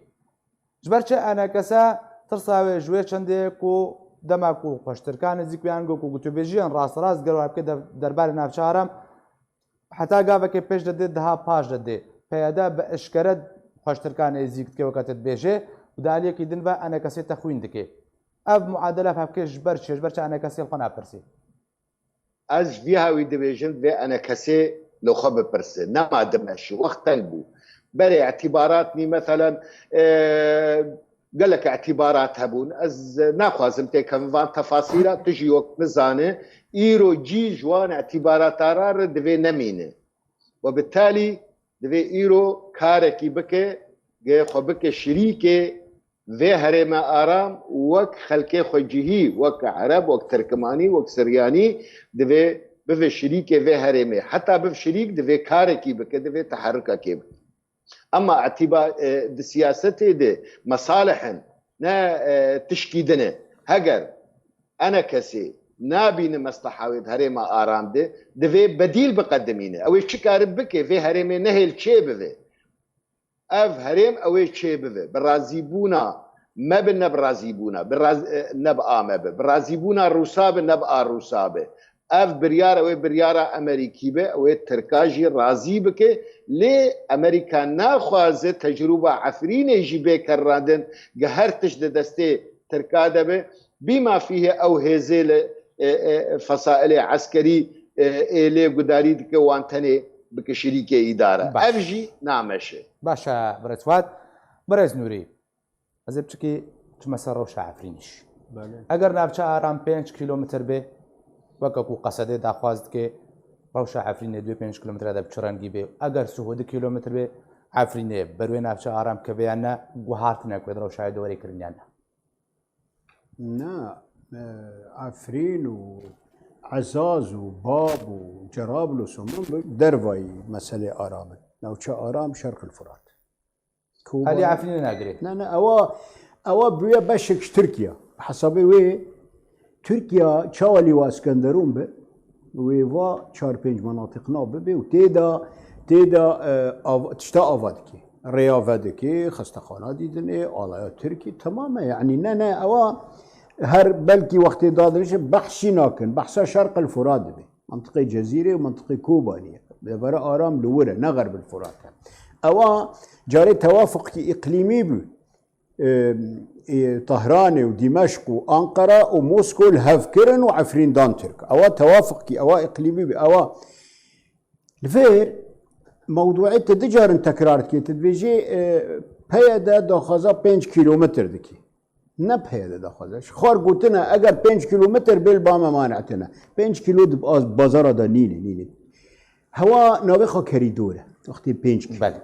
Ji ber çi ene kese tirsa wê ji wê çendê ku dema ku xwe ji Tirkan nêzîk bû yan ku gotûbêjiyên rasterast ger wan bike de-, derbarê navçe aram, heta gavekê pêş de dê, diha paş de dê. P Y D bi eşkere xwe ji Tirkan nêzîk dike weke te dibêjê û di aliyekî din ve ene kesê texwîn dike. Ev muadele hevkê ji ber çi ye? Ji ber çi ene kesê li xwe napirsî? Ez vî hawî dibêjim, vê ene kesê li xwe bipirse. Nema dimeşi, wext teng bû. Berê îtîbarat nî, meselen, e, gelek îtîbarat hebûn. Ez naxwazim têkevim van tefasîla, tu jî wek min zane, îro cî ji wan îtîbarataran re divê nemîne. We bi talî divê îro karekî bike, ge xwe bike şirîkê vê herême aram, wek xelkê xwe cihî, wek Ereb, wek Tirkimanî, wek Siryanî, divê bive şirîkê vê herêmê. Heta biv şirîk, divê karekî bike, divê teherrukekê bike. Ema etîba, e, di siyasetê de mesalih in, ne, e, tişkî din e. Heger enekesê nabîne mesleha wê di herêma aram de, divê bedîl biqedimîne. Ew ê çi karibe bike, vê herêmê nehêl çê bive. Ev herêm ew ê çê bive. Bi razîbûna me bi, ne bi razîbûna, bi raz-, e, ne bi a me bi. Bi razîbûna Rûsa bi, ne bi a Rûsa bi. Ev biryar, ew ê biryara Amerîkî be, ew ê Tirka jî razî bike. Lê Amerîka naxwaze tecrûba Efrînê jî bê kerrandin, ge her tişt di destê Tirka de be. Bîma fîhê ew hêzê li, e, e, fesailê eskerî, e, ê lê gudarî dike, wan tenê bike şirîkê îdare. Baş. Ev jî nameşe. Baş e, birêz Fuat. Birêz Nûrî, ez ê piçikî çime ser rewşa Efrînî jî. Belê. Eger navçe Aram pênc kîlometr bê, weke ku qesedê daxwaz dike, rewşa Efrînê duyê pênc kîlometre de bi çi rengî bê? Eger sih û du kîlometr bê, Efrînê ber wê navçe Aram keve yan ne, guhartine ku wê di rewşayê de were kirin yan ne? Na, e, Efrîn û Ezaz û Bab û Cerablus û min bi dervayî meselê Aram in. Navçe Aram Şerqil Furat. Kobanê Alî Efrînê nagirê. Ne, ne, ewa, ewa bûye beşek ji Tirkiye. Hesabê wê Tirkiye çawa Lîwa Iskenderûn bi, wê va çar pênc menatiq nav bibe û tê de, tê de, e, av-, tişta ava dike. Rêya vedikê, xestexana dîdinê, alaya Tirkî, temam e. Yanî ne, ne, ewa her belkî wextê dadinişin behsî nakin. Behsa Şerqil Furat dibe. Mentiqê Cezîrê û mentiqê Kobaniyê. Devera Aram li wir e, ne Xerbîl Furat e. Ewa carê tewafuqkî îqlîmî bû. E, e, Tehranê û Dîmeşq û Anqara û Mosko li hev kirin û Efrîn dan Tirk. Ewa tewafuqkî, ewa îqlîmî bû. Ewa Li vir mewduê te du carin tekrar dike. Tu dibêjî, e, P Y D daxwaza pênc kîlometr dike. Ne P Y D daxwaza. Ji xwe re gotine, eger pênc kîlometr bê li ba me manetine. Pênc kîlo di baz-, bazara de nîne, nîne. Hewa navê xwe kerîdor e. Wextê pênc kîlo. Belê.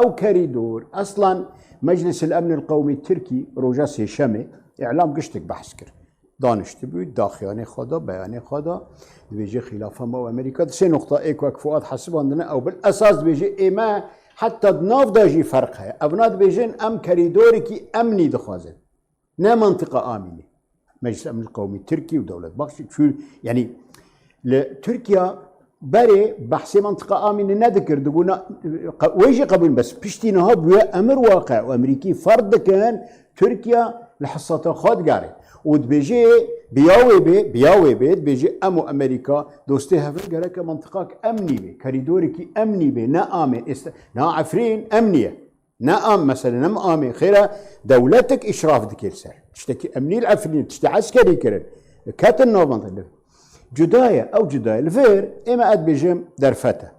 Ew kerîdor, eslan Meclis el Emn el Qewmî Tirkî roja Sêşemê îlam giştek behs kir. Daniştibû, daxiyanê xwe da, beyanê xwe da, dibêje xîlafa me û Amerîka. Di sê noqta ê ku wek Fuad hesibandine, ew bil esas dibêje, ê me heta di nav de jî ferq heye. Evna dibêjin, em kerîdorekî emnî dixwazin. Ne mantiqa amînê. Meclis Emnî Qewmî Tirkî û Dewlet Baxçî, çû, yanî, li Tirkiye berê behsê mantiqa amînê nedikir, digot na, qe-, wê jî qebûl, bes piştî niha bûye emir waqe û Amerîkî ferz dikin, Tirkiye li hesata xwe digere. Û dibêje, bi ya wê bê, bi ya wê bê, dibêje em û Amerîka dostê hev in, gereke mantiqak emnî bê, kerîdorekî emnî bê, ne amê, êste-, na Efrîn emnî ye. Ne am, mesele ne amê. Xêra dewletek îşraf dike li ser. Tiştekî emnî li Efrînê, tiştê eskerî kirin. Ketin nav mantiqê. Cuda ye, ew cuda ye. Li vir, ê me ez dibêjim derfet e.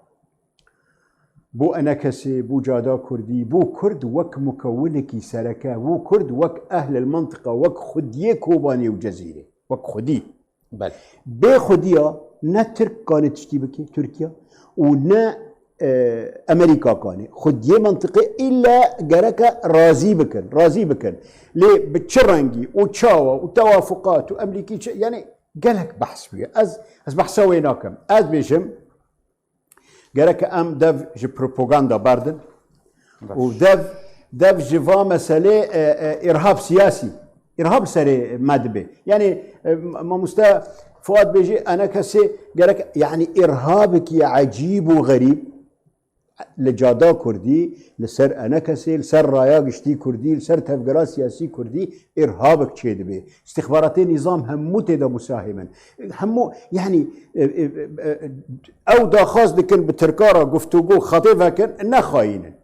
Bo enekesê, bo cada kurdî, bo kurd wek mukewinekî sereke, bo kurd wek ehlil mantiqa, wek xwediyê Kobanê û Cezîrê. Wek xwedî. Belê. Bê xwediya ne Tirk kanê tiştî bike, Tirkiye, û ne, e, Amerîka kanê. Xwediyê mentiqê îlle gereke razî bikin, razî bikin. Lê bi çi rengî û çawa û tewafuqat û emrîkî çi, yanî gelek behs bûye. Ez, ez behsa wê nakim. Ez bêjim, gereke em dev ji propaganda berdin. Baş. Û dev, dev ji va meselê, e, e, îrhab siyasî, îrhab serê me dibe. Yanî, e, mamoste Fuat bêjî, enekesê gerek, yanî îrhabekî ecîb û xerîb li cada kurdî, li ser enekesê, li ser raya giştî kurdî, li ser tevgera siyasî kurdî îrhabek çêdibe. Îstixbaratê nîzam hemû tê de musahim in. Hemû, yanî, e, e, e, ew daxwaz dikin bi Tirka re guftûgo xetê vekin, ne xayîn in.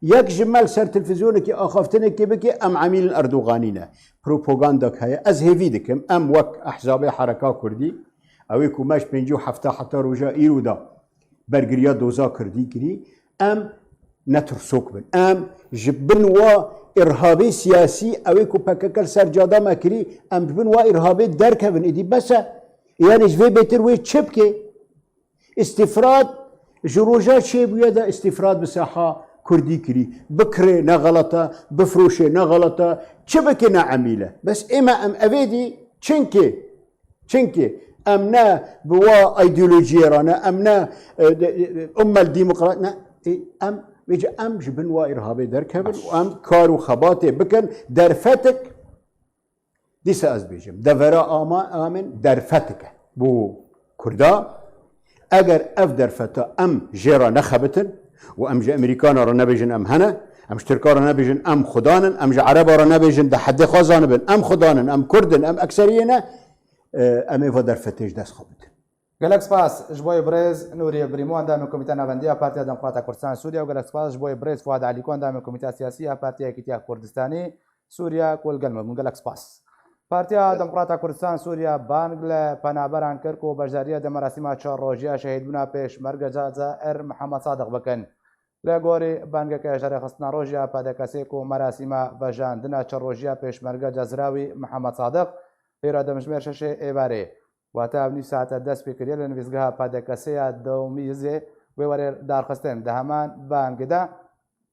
Yek ji me li ser televîzyonekî axaftinekê bike, em emîlin Erdoganî ne. Propagandek heye. Ez hêvî dikim, em wek ehzabê Hereka Kurdî, ew ê ku me ji pêncî û hefta heta roja îro de bergiriya doza Kurdî kirî, em ne tirsok bin. Em ji bin wa îrhabê siyasî, ew ê ku P K K li ser cada me kirî, em ji bin wa îrhabê derkevin. Êdî bes e. Yanî ji vê bêtir wê çi bike? Îstîfrad ji roja çêbûye de îstîfrad bi saha Kurdî kirî. Bikirê ne xelet e, bifroşê ne xelet e, çi bike ne emîl e. Bes ê me em evê dî, çinkê Çimkî em ne bi wa îdeolojiyê re ne, em ne, e, de, e, ummel demokrat ne, e, em Êca em ji bin wa îrhabê derkevin û em kar û xebatê bikin, derfetik, dîsa ez bêjim, devera ama amin derfetik e bo Kurda. Eger ev derfeta em jê re nexebitin û em ji Amerîkana re nebêjin em hene, em ji Tirka re nebêjin em xudan in, em ji Ereba re nebêjin di hedê xwe zanibin em xudan in, em Kurd in, em ekseriyê ne, e, em ê va derfetê ji dest xwe bidin. Gelek spas ji bo birêz Nûrî Brîmo, endamê Komîteya Navendiya Partiya Demokrata Kurdistan Sûriye û gelek spas ji bo birêz Fuad Elîko, endamê Komîteya Siyasî ya Partiya Yekîtiya Kurdistanî Sûriye ku li gel me bûn. Gelek spas. Partiya Demokrata Kurdistan Sûriye bang li penaberan kir ku beşdariya di merasîma çar rojiya şehîdbûna pêşmerge Cezayir Mihemed Sadiq bikin. Li gorî bangeke ji rêxistina rojiya P D K S'ê ku merasîma vejandina çar rojiya pêşmerge Cezrawî Mihemed Sadiq, îro dimjimêr şeşê êvarê, wate ev nîv saete dest pê kiriye li nivîsgeha P D K S'ê ya Dewmîzê wê were darxistin. Di heman bangê de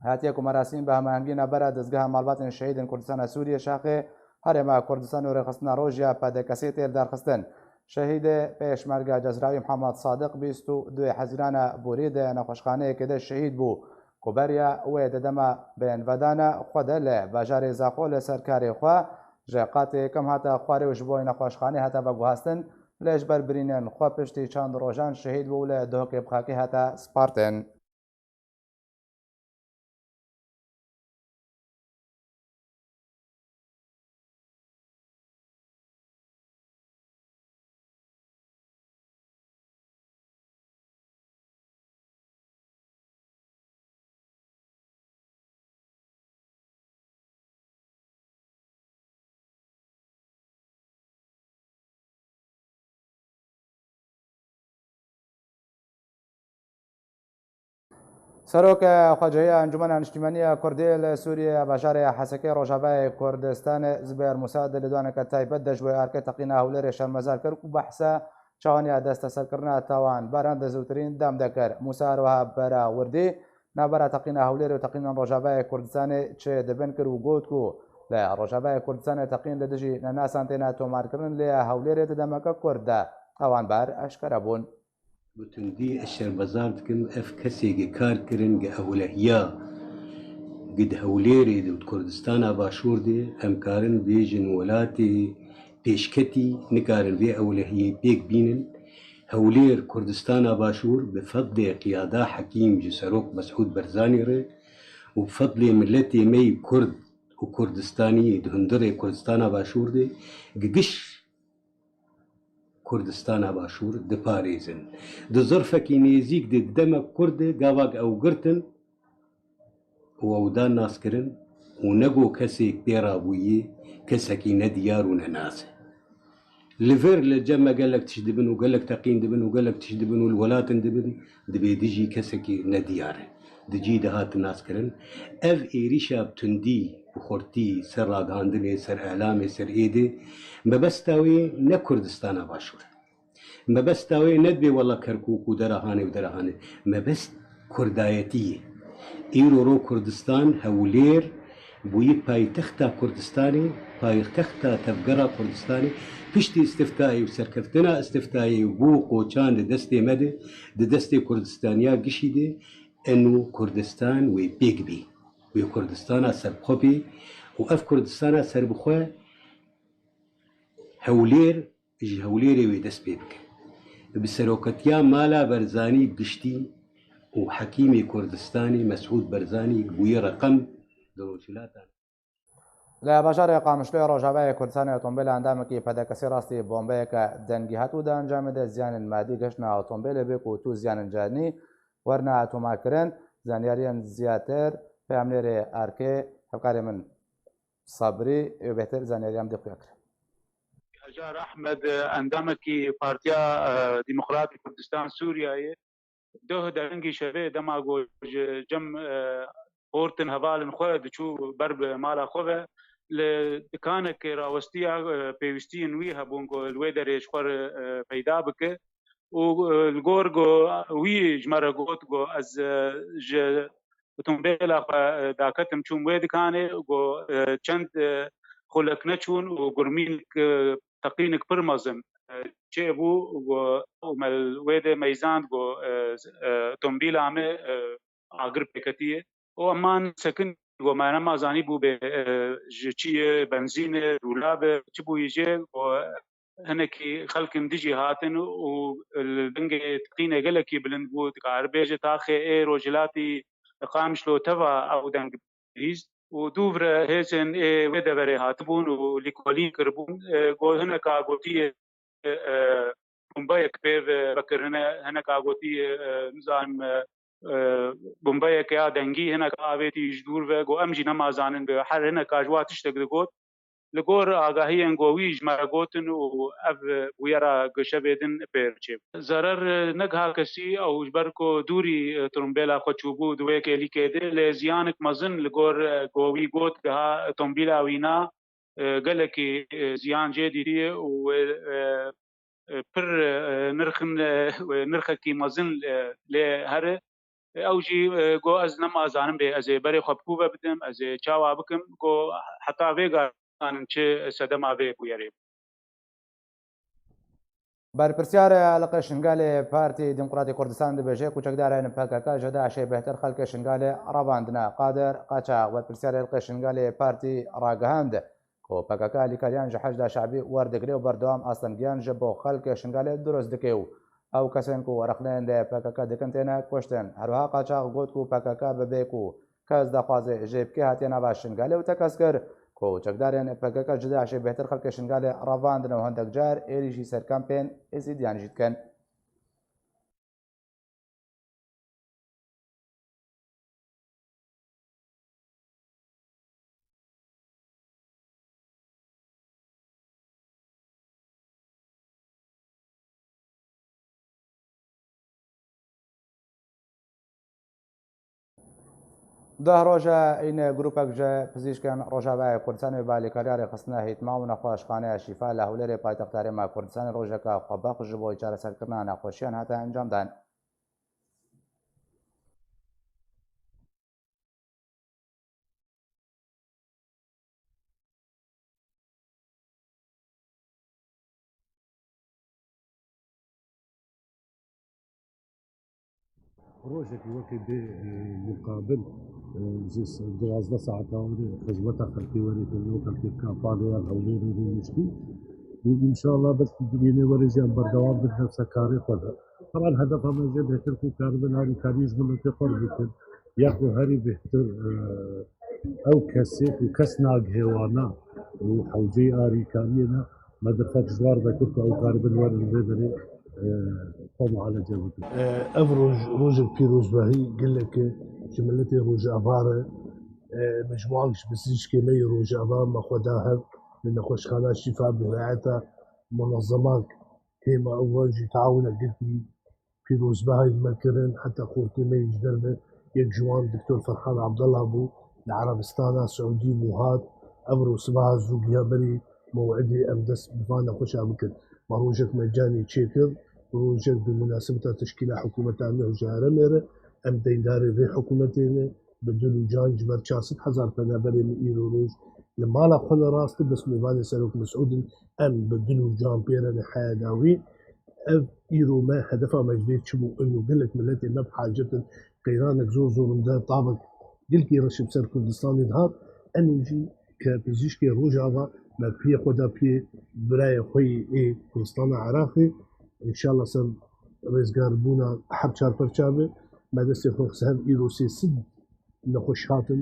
hatiye ku merasîm bi hemahengî navbera Dezgeha Malbatên Şehîdên Kurdistana Sûriyê Şaxê Herêma Kurdistanê û Rêxistina Rojiya P D K S'ê tê lidarxistin. Şehîdê Pêşmerge Cezrawî Mihemed Sadiq bîst û duyê Hezîrana borî di nexweşxaneyekê de şehîd bû ku beriya wê di dema bêhnvedana xwe de li bajarê Zaxo li ser karê xwe ji qatê yekem hate xwarê û ji bo nexweşxanê hate veguhastin, lê ji ber birînên xwe piştî çend rojan şehîd bû û li Duhokê bi xakê hate spartin. Serok Xwecehiya Encûmena Niştîmanî ya Kurdî li Sûriyê ya bajarê Hesekê Rojavayê Kurdistanê Zubêr Musa di lêdaneke taybet de ji bo arkê teqîna Hewlêrê şermezar kir û behsa çawaniya desteserkirina tawanbaran di zûtirîn dem de kir. Musa her wiha bera wirdî navbera teqîna Hewlêrê û teqînên Rojavayê Kurdistanê çêdibin kir û got ku li Rojavayê Kurdistanê teqîn li dijî nenasan têne tomarkirin, lê ya Hewlêrê di demeke kurt de tawanbar eşkere bûn. Bi tundî ez şermezar dikim, ev kesê ge kar kirin ge ewlehiya ge di Hewlêrê de û di Kurdistana Başûr de em karin bêjin welatê pêşketî, nikarin vê ewlehiyê pêk bînin. Hewlêr Kurdistana Başûr bi fedlê qiyada hekîm ji Serok Mesûd Barzanî re û bi fedlê miletê me yî Kurd û Kurdistanî di hundirê Kurdistana Başûr de gi giş Kurdistana Başûr diparêzin. Di zirfekî nêzîk de, di demek kurt de gavak ew girtin û ew dan naskirin û nego kesêk pê rabûyî, kesekî nediyar û nenas e. Li vir li cem me gelek tişt dibin û gelek teqîn dibin û gelek tişt dibin û li welatin dibin, dibê dijî kesekî nediyar e. Di cî de hat naskirin. Ev êrîşa bi tundî, bi xurtî, ser ragihandinê, ser elamê, ser êdê, mebesta wê ne Kurdistana Başûr e. Mebesta wê ne dibê wela Kerkûk û dera Hanê û dera Hanê. Mebest Kurdayetî ye. Îro ro Kurdistan, Hewlêr, bûyî paytexta Kurdistanê, paytexta tevgera Kurdistanê. Piştî îstiftayê û serkeftina îstiftayê û bû qoçan di destê me de, di destê Kurdistaniya gişî de, eno Kurdistan wê pêk bî. Wê Kurdistana serbixwe bî û ev Kurdistana serbixwe Hewlêr ji Hewlêrê wê dest pê bike. Bi seroketiya mala Barzanî bi giştî û hekîmê Kurdistanê Mesûd Barzanî bûye reqem di Rojhilata. Li bajarê Qamişloyê Rojavayê Kurdistanê otomobîla endamekî P D K S'ê rastî bombeyeke dengî hat û di encamê de ziyanên madî gihiştine otomobîlê, bê ku tu ziyanên canî werine tomarkirin. Zanyariyên ziyadtir peyamnêrê erkê, hevkarê min Sabrî ê bêhtir zanyariyan dê xuya kirin. Hajar Ahmed, endamekî Partiya, e, Demokratî Kurdistan Sûriyeyê, doh derengî şevê dema ku ji cem, e, hortin hevalên xwe diçû ber bi mala xwe ve, li dikanekê rawestiya, e, pêwîstiyên wî hebûn ku li wê derê ji xwe re, e, peyda bike. Û, e, li gor ku wî ji me re got ku ez, e, ji otomobîla xwe, e, daketim, çûm wê dikanê, ku, e, çend, e, xulek neçûn û gurmînek, e, teqînek pir mezin, e, çêbû, ku û me li wê de meyzand, ku, e, e, otomobîla me, e, agir pêketiye. Û eman sekin, go me nema zanîbû bê, e, ji çi ye, benzîn e, dûlab e, çi bûyî jê, go hinekî xelkin dijî hatin û li dengê teqînê gelekî bilind bû, dikare bêje taxê ê rojhilatî Qamişlo teva ew deng bihîst û dûv re hêzên ê wê deverê hatibûn û lîkolîn kiribûn. E, go hineka gotiye, e, bombayek pê ve vekir, hine-, hineka gotiye, e, nizanim, e, e, bombayeke ya dengî, hineka avêtî ji dûr ve, go em jî nema zanin bê her hineka ji wa tiştek digot. Li gor agahiyên ku wî ji me re gotin û ev bûyera gişevê din pê re çêbû. Zerer, e, negiha kesî ew ji ber ku dûrî, e, trombêla xwe çûbû di wê kêlîkê de, lê ziyanek mezin li gor, e, ku wî got giha tombîla wî na, e, gelekî, e, ziyan jê dîtiye û wê, e, e, pir, e, nirxin, e, wê nirxekî mezin, e, lê here. Ew jî, e, got, ez nema zanim bê, ez ê berê xwe bi ku ve bidim, ez ê çawa bikim, got, heta vê gazanin çi sedema vê bûyerê bû. Berpirsyar Elqê Şingalê Partî Demokratî Kurdistan dibêje ku çekdarên P K K ji DAIŞê bêhtir xelkê Şingalê revandine. Qadir Qaçax, berpirsyarê Elqê Şingalê Partî ragihand ku P K K alîkariyan ji Heşda Şebî werdigire û berdewam astengiyan ji bo xelkê Şingalê dirust dike û ew kesên ku rexneyên li P K K dikin têne kuştin. Herwiha Qaçax got ku P K K bi bê ku kes daxwazê jê bike hatiye nava Şingalê û tekez kir ku çekdarên P K K ji DAIŞê bêhtir xelkê Şingalê revandin û hindek car êrîşî ser kampên Êzîdiyan jî dikin. Deh roj e, îne grûpek ji pizîşkên Rojavayê Kurdistanê bi alîkariya rêxistina Hîtma û nexweşxaneya Şîfa li Hewlêrê paytexta Herêma Kurdistanê rojeke xwebext ji bo çareserkirina nexweşiyan hate encamdan. Rojekî wekî bê, e, muqabil, e, ji s-, duwazdeh saeta were xizmeta xelkê were kirin, wek xelkê Kapanê ya Hewlêrê rûniştî. Û înşallah belkî di wê were jî em berdewam bin nefsa karê xwe de. Taban hedefa me jê bêhtir ku karibin alîkariyê ji miletê xwe re bikin. Ya ku herî bêhtir, e, ew kesê ku kes nagihê wana û hewceyî alîkariyê ne, me dirfet ji wan re vekir ku ew karibin werin vê derê, e, xwe mualece bikin. E, ev roj, rojek pîrozbahî gelek e ji miletê Rojava re. E, mecmuak ji pizîşkê me yê Rojava me xwe da hev li nexweşxana Şîfa bi heyeta munezemak hêma ew jî taawunek girtî. Pîrozbahî me kirin, heta xortê me yê ji derve yek ji wan Doktor Ferhan Abdullah bû, li Erebistana Siûdî bû hat, evro sibaha zû giha berî mewidê em dest bi van nexweşa bikin. Ma rojek me canê çêkir, rojek bi munasebeta teşkîla hikûmeta nû ji herêmê re, em deyndarê vê hikûmetê ne, bi dil û can ji ber çar sed hezar penaberê me îro roj li mala xwe ne rast e, bes mêvanê Serok Mesûd in, em bi dil û can pê re ne heya dawî. Ev îro me hedefa me ji vê çi bû? Ino gelek miletê me bi hacet in, qeyranek zor zor in de tavek gelkî reş bi ser Kurdistanê dihat. Em ê jî ke pizîşkê Rojava me piyê xwe da piyê birayê xwe yê ê Kurdistana Iraqê. Înşallah ser rêzgarbûna heb çar perça be. Me destê xwe xist hev îro sê sed nexweş hatin,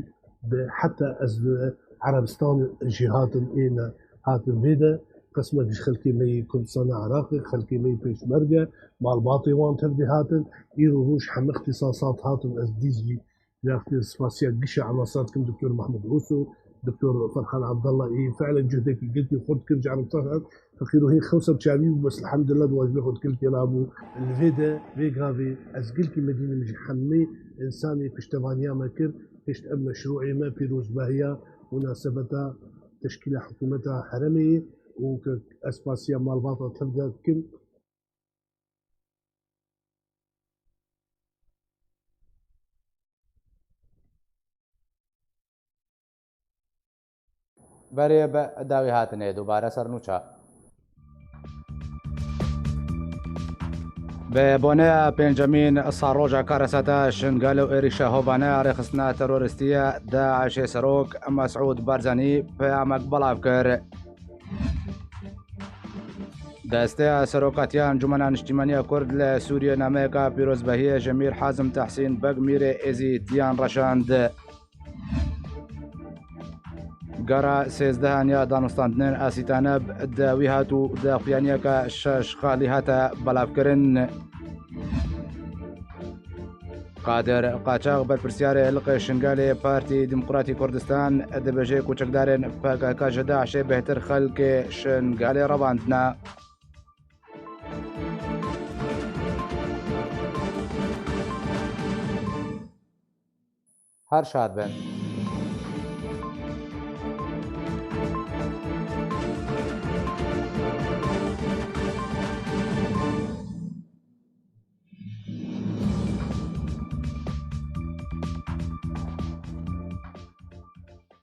bi heta ez li Erebistan jî hatin êne hatin vê de, qismek ji xelkê me yê Kurdistana Iraqê, xelkê me yê Pêşmerge, malbatê wan tevdê hatin. Îro roj heme îxtîsasat hatin, ez dîs jî vextê spasiya gişa enasat kim, Doktor Mehmûd Oso, Doktor Ferhan Abdallah, ê fiilen cuhdekî gelkî xurt kir ji Erebistan hat, Feqîro hê xew ser çavî bû, bes elhamdulillah di wajibê xwe dikir kêna bû. Li vê de, vê gavê ez gelkî medînim ji hemî însanê piştevaniya me kir, pişt ev meşrûê me pîrozbahiya munasebeta teşkîla hikûmeta herêmê ye û ke ez spasiya malbata tevde dikim. Berê bi dawî hatinê dubare ser nûça. Bi boneya pêncemîn salroja karesata Şingal û êrîşa hovane rêxistina terorîstî ya DAIŞê serok Mesûd Barzanî peyamek belav kir. Desteya Serokatiya Encûmena Niştîmaniya Kurd li Sûriyê nameyeka pîrozbahiyê ji Mîr Hazim Tehsîn Beg Mîrê Êzîdiyan reşand. Gara sêzdehan ya danûstandinên Asîtaneb di wî hat û di xuyaniyeke şeş xalî hate belavkirin. Qadir Qaçax, berpirsiyarê Hilqê Şingalê Partî Demokratî Kurdistan, dibêje koçekdarên PKK ji DAIŞê bêhtir xelkê Şingalê revandine. Her şad bin.